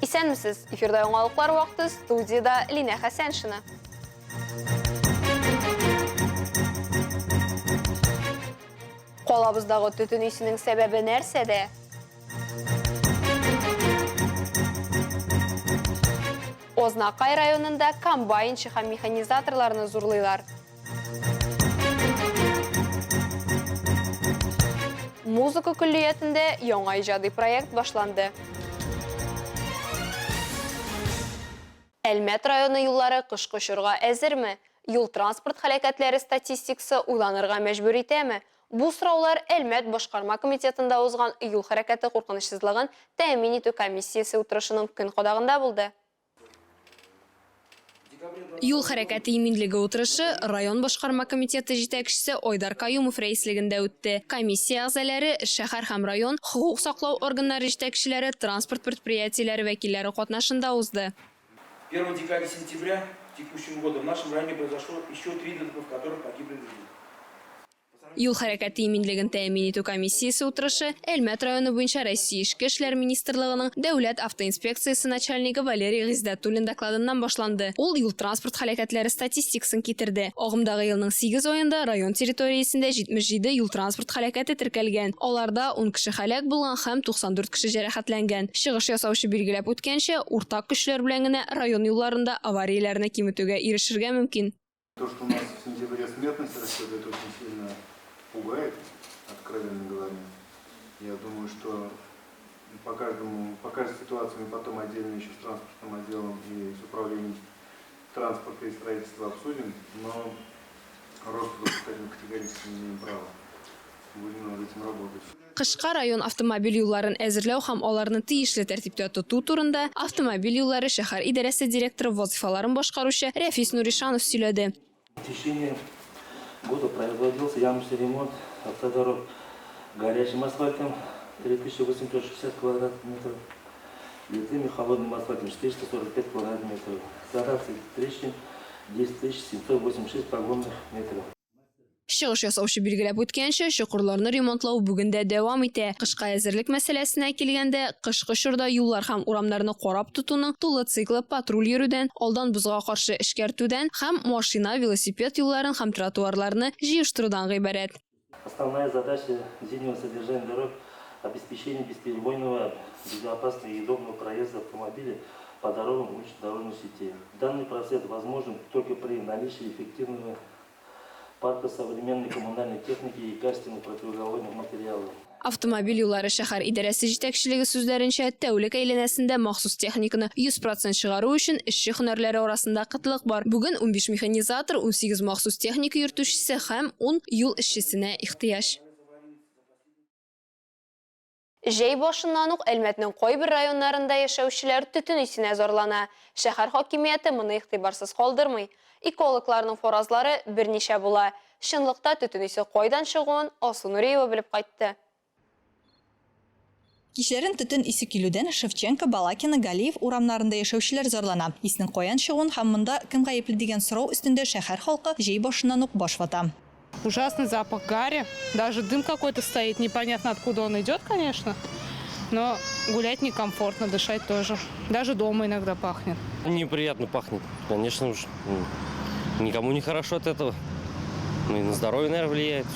Исәнмесез! Эфирда яңалыклар вакыты, студиядә Линә Хәсәншина. Калабыздагы төтен исенең сәбәбе нәрсәдә? Ознакай районында комбайнчы һәм механизаторларны зурлыйлар. Музыка көллиятендә яңа иҗади проект башланды. Әлмәт районы юллары кышкы чорга әзерме? Юл-транспорт һәлакәтләре статистикасы уйланырга мәҗбүр итәме? Бу сораулар Әлмәт башкарма комитетында узган юл хәрәкәте куркынычсызлыгын тәэмин итү комиссиясе утырышының көн кадагында булды. Юл хәрәкәте иминлеге утырышы район башкарма комитеты җитәкчесе Айдар Каюмов рәислегендә үтте. Комиссия әгъзаләре, шәһәр һәм район хокук саклау органнары җитәкчеләре, транспорт предприятиеләре вәкилләре катнашында узды. В первой декаде сентября текущего года в нашем районе произошло еще три ДТП, в которых погибли люди. Юл хәрәкәте иминлеген тәэмин итү комиссиясе утырышы Әлмәт районы буенча Россия Эчке эшләр министрлыгының Дәүләт автоинспекциясе начальнигы Валерий Гыйздәтуллин докладыннан башланды. Ул юл-транспорт һәлакәтләре статистикасын китерде. Агымдагы елның сигез аенда район территориясендә 77 юл-транспорт һәлакәте теркәлгән. Аларда ун кеше һәлак булган һәм 94 кеше җәрәхәтләнгән. Чыгыш ясаучы билгеләп үткәнчә, уртак көчләр белән генә район юлларында аварияләрне киметүгә ирешергә мөмкин. То, что у нас в сентябре смертность растет, это очень сильно пугает, откровенно говоря. Я думаю, что по каждому, по каждой ситуации мы потом отдельно еще с транспортным отделом и с управлением транспорта и строительства обсудим, но рост допускать мы категорически не имеем права. Будем над этим работать. Кышка район автомобиль юлларын әзерләү һәм аларны тиешле тәртиптә тоту турында Автомобиль юллары шәһәр идарәсе директоры вазыйфаларын башкаручы Рәфис Нуришанов сөйләде. В течение года производился ямочный ремонт автодорог горячим асфальтом 3860 квадратных метров, литым и холодным асфальтом 445 квадратных метров, санация трещин 10786 погонных метров. Чыгыш ясаучы билгеләп үткәнчә, чокырларны ремонтлау бүген дә дәвам итә. Кышка әзерлек мәсьәләсенә килгәндә, кышкы чорда юллар һәм урамнарны карап тотуның тулы циклы патруль йөрүдән, алдан бозга каршы эшкәртүдән һәм машина, велосипед юлларын һәм тротуарларны җыештырудан гыйбарәт. Основная задача зимнего содержания дорог – обеспечение бесперебойного, безопасного и удобного проезда автомобилей по дорогам улично-дорожной сети. Данный процесс возможен только при наличии эффективного парка современной коммунальной техники и качественных противоголодных материалов. Автомобиль юллары шәһәр идарәсе җитәкчелеге сүзләренчә, тәүлек әйләнәсендә махсус техниканы 100 процент чыгару өчен эшче һөнәрләре арасында кытлык бар. Бүген унбиш механизатор, унсигез махсус техника йөртүчесе һәм ун юл эшчесенә ихтыяҗ. Җәй башыннан ук Әлмәтнең кайбер районнарында яшәүчеләр төтен исенә зарлана. Шәһәр хакимияте моны игътибарсыз калдырмый. Экологларның фаразлары берничә була. Чынлыкта төтен исе кайдан чыгуын Алсу Нуриева белеп кайтты. Кичләрен төтен исе килүдән Шевченко, Балакина, Галиев урамнарында яшәүчеләр зарлана. Иснең каян чыгуын һәм монда кем гаепле дигән сорау өстендә шәһәр халкы җәй башыннан ук баш вата. Ужасный запах гари, даже дым какой-то стоит, непонятно откуда он идет, конечно, но гулять некомфортно, дышать тоже. Даже дома иногда пахнет. Неприятно пахнет, конечно уж. Никому не хорошо от этого. Ну и на здоровье, наверное, влияет.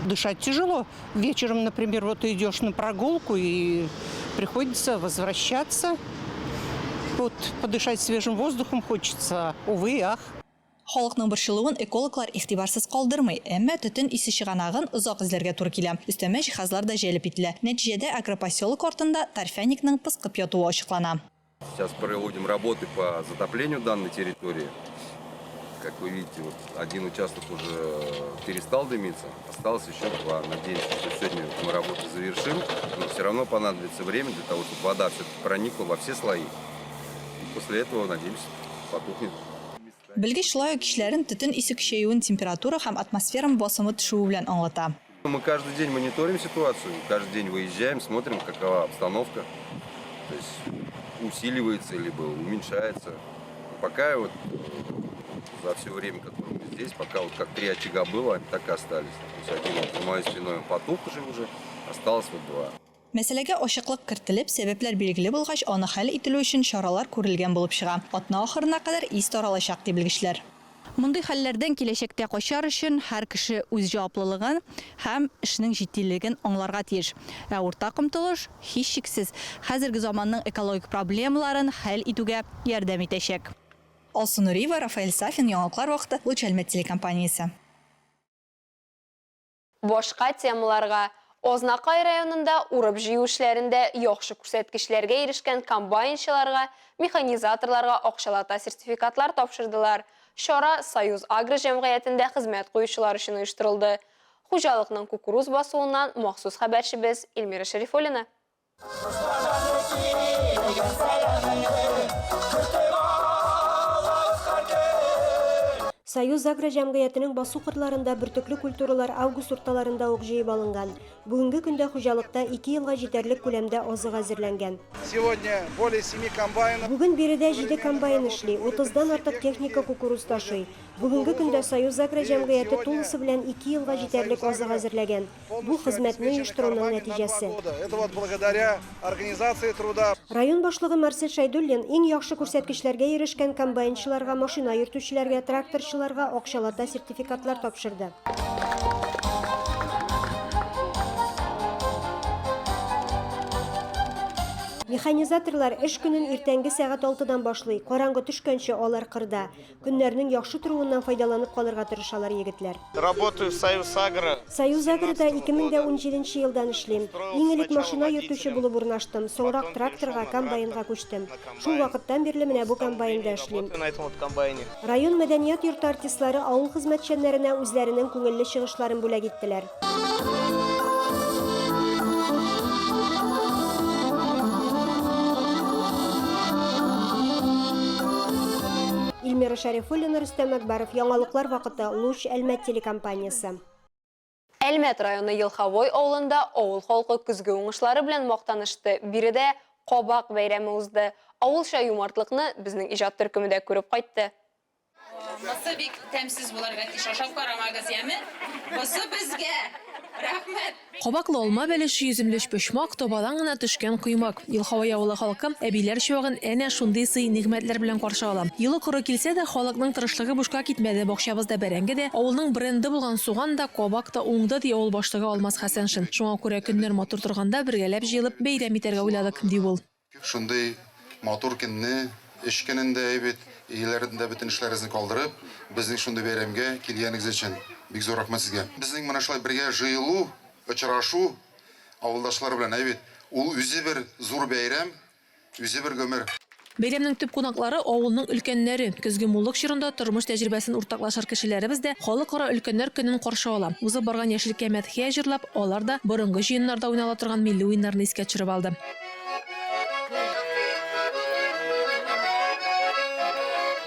Дышать тяжело. Вечером, например, вот ты идешь на прогулку и приходится возвращаться. Вот подышать свежим воздухом хочется, увы и ах. Халыкның борчылуын экологлар игътибарсыз калдырмый, әмма төтен исе чыганагын озак эзләргә туры килә. Өстәмә җиһазлар да җәлеп ителә. Нәтиҗәдә агропоселок артында торфяникның пыскып ятуы ачыклана. Сейчас проводим работы по затоплению данной территории. Как вы видите, вот один участок уже перестал дымиться, осталось еще два. Надеемся, что сегодня мы работу завершим, но все равно понадобится время для того, чтобы вода все-таки проникла во все слои. И после этого, надеемся, потухнет. Белгеч шулай ук кичләрен төтен исе көчәюен температура һәм атмосфера басымы төшүе белән аңлата. Мы каждый день мониторим ситуацию, каждый день выезжаем, смотрим, какова обстановка. То есть усиливается либо уменьшается. Пока вот за все время, которое мы здесь, пока вот как три очага было, они так и остались. То есть один вот за моей спиной он потух уже, осталось вот два. Мәсьәләгә ачыклык кертелеп, сәбәпләр билгеле булгач, аны хәл ителү өчен чаралар күрелгән булып чыга. Атна ахырына кадәр ис таралачак, ди белгечләр. Мондый хәлләрдән киләчәктә качар өчен һәр кеше үз җаваплылыгын һәм эшнең җитдилеген аңларга тиеш. Ә уртак омтылыш, һичшиксез, хәзерге заманның экологик проблемаларын хәл итүгә ярдәм итәчәк. Алсу Нуриева, Рафаэль Сафин, Яңалыклар вакыты, Луч Әлмәт телекомпаниясе. Башка темаларга. Азнакай районында урып-җыю эшләрендә яхшы күрсәткечләргә ирешкән комбайнчыларга, механизаторларга акчалата сертификатлар тапшырдылар. Чара Союз-Агро җәмгыятендә хезмәт куючылар өчен оештырылды. Хуҗалыкның кукуруз басуыннан махсус хәбәрчебез Эльмира Шәрифуллина. Союз-Агро җәмгыятенең басу кырларында бөртекле культуралар август урталарында ук җыеп алынган. Бүгенге көндә хуҗалыкта ике елга җитәрлек күләмдә азык әзерләнгән. Сегодня более семи комбайнов. Бүген биредә җиде комбайн эшли, утыздан артык техника кукуруз ташый. Бүгенге көндә Союз-Агро җәмгыяте тулысы белән ике елга җитәрлек азык әзерләгән. Бу хезмәтне оештыруның нәтиҗәсе. Район башлыгы Марсель Шәйдуллин иң яхшы күрсәткечләргә ирешкән комбайнчыларга, машина йөртүчеләргә, тракторчыларга акчалата сертификатлар тапшырды. Механизаторлар эш көнен иртәнге сәгать алтыдан башлый, караңгы төшкәнче алар кырда. Көннәрнең яхшы торуыннан файдаланып калырга тырышалар егетләр. Работаю в Союз-Агро. Союз-Агрода 2017 нче елдан эшлим. Иң элек машина йөртүче булып урнаштым, соңрак тракторга, комбайнга күчтем. Шул вакыттан бирле менә бу комбайнда эшлим. Район мәдәният йорты артистлары авыл хезмәтчәннәренә үзләренең күңелле чыгышларын бүләк иттеләр. Илмира Шәрифуллина, Рөстәм Әкбаров, Яңалыклар вакыты, Луч, Әлмәт телекомпаниясе. Әлмәт районы Елховой авылында авыл халкы көзге уңышлары белән мактанышты. Биредә Кабак бәйрәме узды. Авылча юмартлыкны безнең иҗат төркеме дә күреп кайтты. Бусы бик тәмсез булырга тиеш, ашап карамагыз, яме? Бусы безгә! Рәхмәт! Кабаклы алма бәлеше, йөземле өчпочмак, табадан гына төшкән коймак. Елховой авылы халкы әбиләр чуагын әнә шундый сый-нигъмәтләр белән каршы ала. Елы коры килсә дә, халыкның тырышлыгы бушка китмәде, бакчабызда бәрәңге дә, авылның бренды булган суган да, кабак та уңды, ди авыл башлыгы Алмаз Хәсәншин. Шуңа күрә көннәр матур торганда бергәләп җыелып, бәйрәм итәргә уйладык, ди ул. Шундый матур көнне, эш көнендә бит, өйләрендә бөтен эшләрегезне калдырып, безнең шундый бәйрәмгә килгәнегез өчен бик зур рәхмәт сезгә. Безнең менә шулай бергә җыелу, очрашу авылдашлар белән, әй бит, ул үзе бер зур бәйрәм, үзе бер гомер. Бәйрәмнең төп кунаклары, авылның өлкәннәре. Көзге муллык чорында тормыш тәҗрибәсен уртаклашыр кешеләребез дә Халыкара өлкәннәр көнен каршы ала. Узып барган яшьлеккә мәдхия җырлап, алар да борынгы җыеннарда уйнала торган милли уеннарны искә төшереп алды.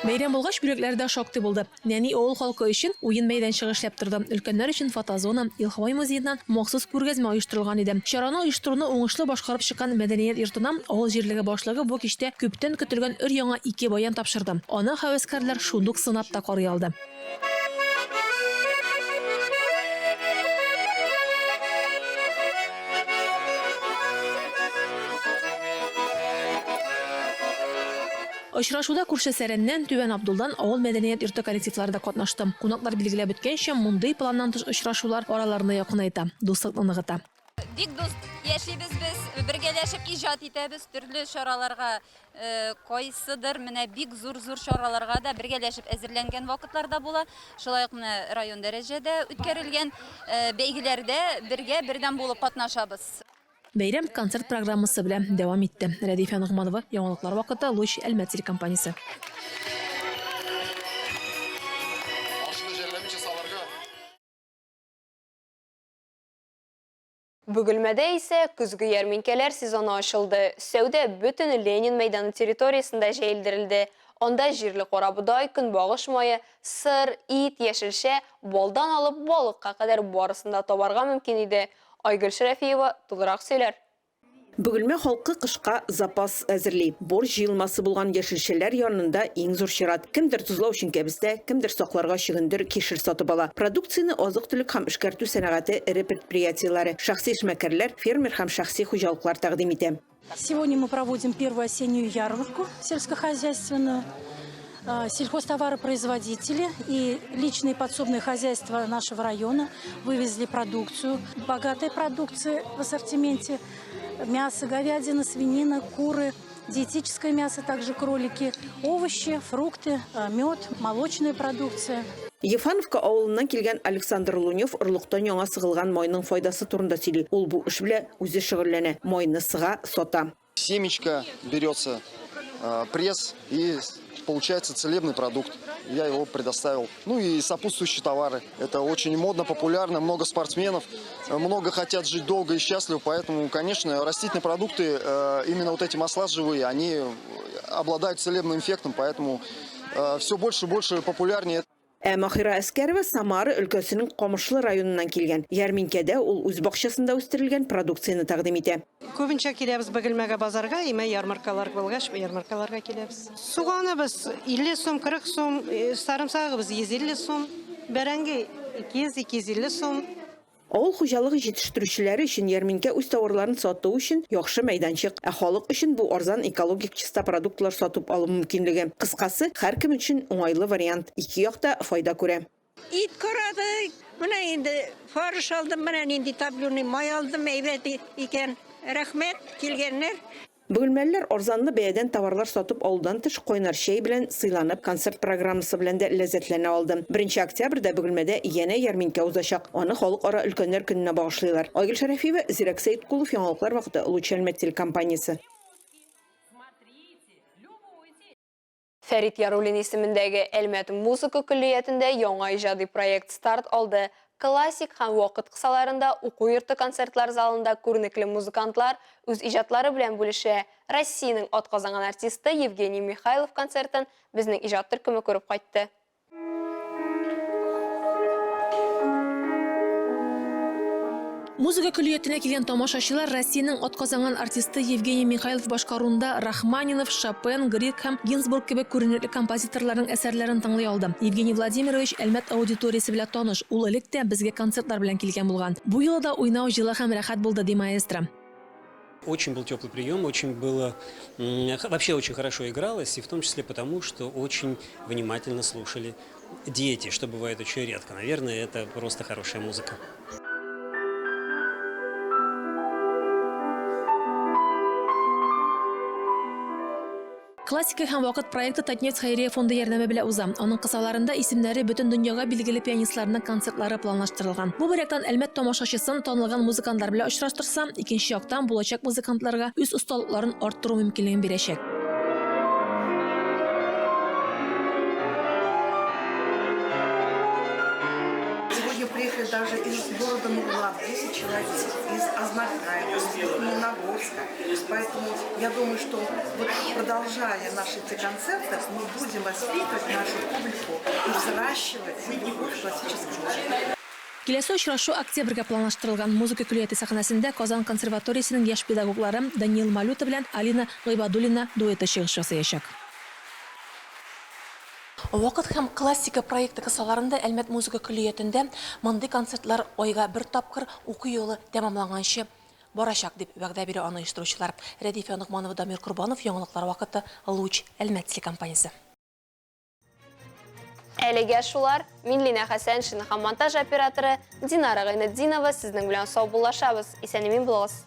Бәйрәм булгач, бүләкләр дә шактый булды. Нәни авыл халкы өчен уен мәйданчыгы эшләп торды, өлкәннәр өчен фотозона, Елховой музееннан махсус күргәзмә оештырылган иде. Чараны оештыруны уңышлы башкарып чыккан мәдәният йортына авыл җирлеге башлыгы бу кичтә күптән көтелгән өр-яңа ике баян тапшырды. Аны һәвәскәрләр шундук сынап та карый алды. Очрашуда күрше Сәрәннән, Түбән Абдулдан авыл мәдәният йорты коллективлары да катнашты. Кунаклар билгеләп үткәнчә, мондый планнан тыш очрашулар араларны якынайта, дуслыкны ныгыта. Бик дус яшибез без, бергәләшеп иҗат итәбез, төрле чараларга, кайсыдыр менә бик зур-зур чараларга да бергәләшеп әзерләнгән вакытлар да була. Шулай ук менә район дәрәҗәдә үткәрелгән бәйгеләрдә бергә бердәм булып катнашабыз. Бәйрәм концерт программасы белән дәвам итте. Рәдифә Ногманова, Яңалыклар вакыты, Луч, Әлмәт телекомпаниясе. Ашны жәлләмичә салырга. Бөгелмәдә исә көзге ярминкәләр сезоны ачылды. Сәүдә бөтен Ленин мәйданы территориясендә җәелдерелде. Анда җирле карабодай, көнбагыш мае, сыр, ит, яшелчә, балдан алып балыкка кадәр барысын да табарга мөмкин иде. Айгөл Шәрәфиева тулырак сөйләр. Бөгелмә халкы кышка запас әзерли. Борщ җыелмасы булган яшелчәләр янында иң зур чират. Кемдер тозлау өчен кәбестә, кемдер сакларга чөгендер, кишер сатып ала. Продукцияне азык-төлек һәм эшкәртү сәнәгате эре предприятиеләре, шәхси эшмәкәрләр, фермер һәм шәхси хуҗалыклар тәкъдим итә. Сегодня мы проводим первую осеннюю ярмарку сельскохозяйственную. Сельхозтоваропроизводители и личные подсобные хозяйства нашего района вывезли продукцию. Богатая продукция в ассортименте. Мясо, говядина, свинина, куры, диетическое мясо, также кролики, овощи, фрукты, мед, молочная продукция. Ефановка авылыннан килгән Александр Лунев орлыктан яңа сыгылган майның файдасы турында сөйли. Ул бу эш белән үзе шөгыльләнә, майны сыга, сата. Семечка берется, пресс и получается целебный продукт. Я его предоставил. Ну и сопутствующие товары. Это очень модно, популярно, много спортсменов, много хотят жить долго и счастливо, поэтому, конечно, растительные продукты, именно вот эти масла живые, они обладают целебным эффектом, поэтому все больше и больше популярнее. Ә Маһира Әскәрова Самара өлкәсенең Камышлы районыннан килгән. Ярминкәдә ул үз бакчасында үстерелгән продукцияне тәкъдим итә. Күбенчә киләбез Бөгелмәгә базарга, имә ярмаркалар булгач, ярмаркаларга киләбез. Суганыбыз 50 сум, 40 сум, сарымсагыбыз 150 сум, бәрәңге 200-250 сум. Авыл хуҗалыгы җитештерүчеләре өчен ярминкә үз товарларын сату өчен яхшы мәйданчык, ә халык өчен бу арзан экологик чиста продуктлар сатып алу мөмкинлеге. Кыскасы, һәркем өчен уңайлы вариант, ике як та файда күрә. Ит карадык, менә инде фарш алдым, менә нинди топленый май алдым, әйбәт икән. Рәхмәт, килгәннәр. Бөгелмәлеләр арзанлы бәядән товарлар сатып алудан тыш, кайнар чәй белән сыйланып, концерт программасы белән дә ләззәтләнә алды. Беренче октябрьдә Бөгелмәдә янә ярминкә узачак. Аны Халыкара өлкәннәр көненә багышлыйлар. Айгөл Шәрәфиева, Зирәк Сәеткулов, Яңалыклар вакыты, Луч Әлмәт телекомпаниясе. Фәрит Яруллин исемендәге Әлмәт музыка көллиятендә яңа иҗади проект старт алды. Классик һәм вакыт кысаларында уку йорты концертлар залында күренекле музыкантлар үз иҗатлары белән бүлешә. Россиянең атказанган артисты Евгений Михайлов концертын безнең иҗат төркеме күреп кайтты. Музыка көллиятенә килгән тамашачылар Россиянең атказанган артисты Евгений Михайлов башкаруында Рахманинов, Шопен, Григ һәм Гинзбург кебек күренекле композиторларның әсәрләрен тыңлый алды. Евгений Владимирович Әлмәт аудиториясе белән таныш, ул элек тә безгә концертлар белән килгән булган. Бу юлы да уйнау җылы һәм рәхәт булды, ди маэстро. Очень был теплый прием, очень было, вообще очень хорошо игралось, и в том числе потому, что очень внимательно слушали дети, что бывает очень редко. Наверное, это просто хорошая музыка. Классика һәм вакыт проекты Татнефть хәйрия фонды ярдәме белә уза. Аның кысаларында исемнәре бөтен дөньяга билгеле пианистларның концертлары планлаштырылган. Бу бер яктан Әлмәт тамашачысын танылган музыкантлар белән очраштырса, икенче яктан булачак музыкантларга үз осталыкларын арттыру мөмкинлеген бирәчәк. Сегодня приехали даже из города Нурлат 10 человек, из Азнакаева, из Лениногорска. Поэтому я думаю, что вот продолжая наши эти концерты, мы будем воспитывать нашу публику и взращивать любовь к классической музыке. Киләсе очрашу октябрьгә планлаштырылган. Музыка көллияте сәхнәсендә Казан консерваториясенең яшь педагоглары Даниил Малюта белән Алина Гыйбадуллина дуэты чыгыш ясаячак. Вакыт һәм классика проекты кысаларында Әлмәт музыка көллиятендә мондый концертлар айга бер тапкыр уку елы тәмамланганчы барачак, дип вәгъдә бирә аны оештыручылар. Рәдифә Ногманова, Дамир Корбанов, Яңалыклар вакыты, Луч, Әлмәт телекомпаниясе. Әлегә шулар. Мин Линә Хәсәншина һәм монтаж операторы Динара Гайнетдинова сезнең белән саубуллашабыз. Исән-имин булыгыз.